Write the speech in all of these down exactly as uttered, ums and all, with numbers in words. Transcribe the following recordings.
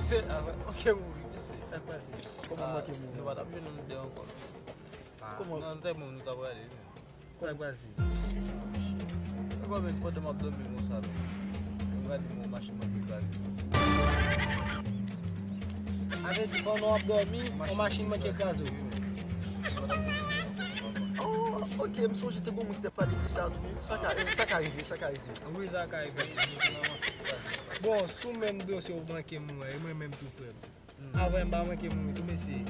Se, ah, ok, mouri, mesye. Sa k pase? Kòman manke mouri? Nou pa t ap jwenn nou deyò ankò, non. Kòman? Nan tèlman nou t ap rale, men. Sa k pase? Ou pa menm pandan m ap dòmi konsa, non. Mwen gade yon machin manke kraze. Sa vle di pandan w ap dòmi, yon machin manke kraze w. Oh, ok, m sonje te gon moun ki te pale de sa tou. Sa ka, sa ka rive, sa ka rive. Wi, sa ka rive. Bon, sou menm dosye w manke m wè, e mwen menm tou frè m. Avè m pa manke mouri tou, mesye.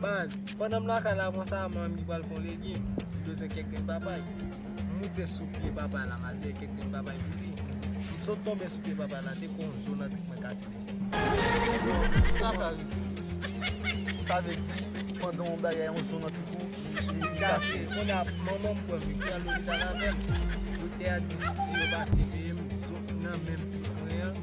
Baz, pandan m lakay la konsa, manman m li pral fè yon legim. Li bezwen kèk grenn papay. M moute sou pye papay la, m al dèyè kèk grenn papay pou li. M sot tonbe sou pye papay la, te gon zo nan pye mwen kase, mesye. Sa ka rive. Sa vle di, pandan yon bagay, yon zo nan pye w, li kase. Kounye a, manman m pran m, li pral lopital avè m. Doktè a di, si yo pa siveye m, zo nan menm pye mwen an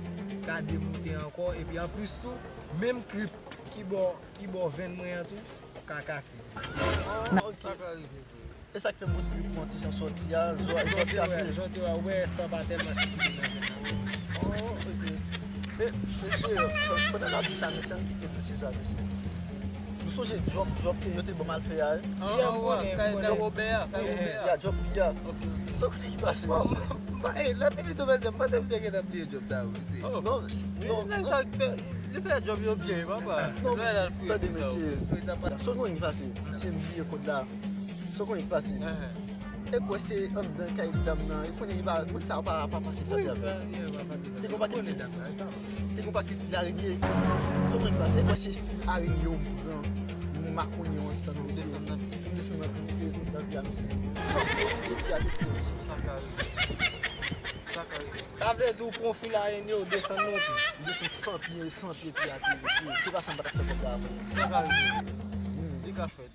ka demoute ankò, epi anplis tou, menm trip ki bò, ki bò venn mwen an tou, ka kase. Ah, ok. Sa ka rive vre. E sa k fè m wè trip mwen ti jan sòti a, zo a, zo a kase. Jan te wè, wè, san pa tèlman sikile nan venn nan. Oh, ok. Men, mesye, pandan n ap di sa, mesye, ann kite mesye sa, mesye. Nou sonje djòb, djòb ke yo te ban m al fè a, wi. An, an, wè, kay, kay Wobè a, kay Wobè a. Ya, djòb li a. Ok, ok. Sa w konnen ki pase, mesye? Ba, e, lè fini tou, mesye, m panse misye gentan bliye djòb sa, wi, mesye. Oh. Non, non, nèg sa fè, li fè djòb yo byen, papa. Non, tande, mesye. Sa w konnen ki pase? Misye bliye kòd la. Sa w konnen ki pase? Enhen. E kwè se anndan kay dam nan, e konnen li pa, moun sa yo pa, pa fasil fè travay. Te gon pakèt fil, te gon pakèt fil arenye. Sa w konnen ki pase? E kwè se fil arenye yo m pran, m makonye yo ansanm, mesye. M desann nan pye, m desann nan pye, m desann nan pye a, mesye. San pye, pye a te fè, mesye. Sa ka rive. Sa ka rive. Sa vle di w pran fil arenye w desann nan pye. M desann san pye, san pye pye a te, mesye. Se pa sa m pa t ap fè kòb la avè l. Sa ka rive. Li ka fèt.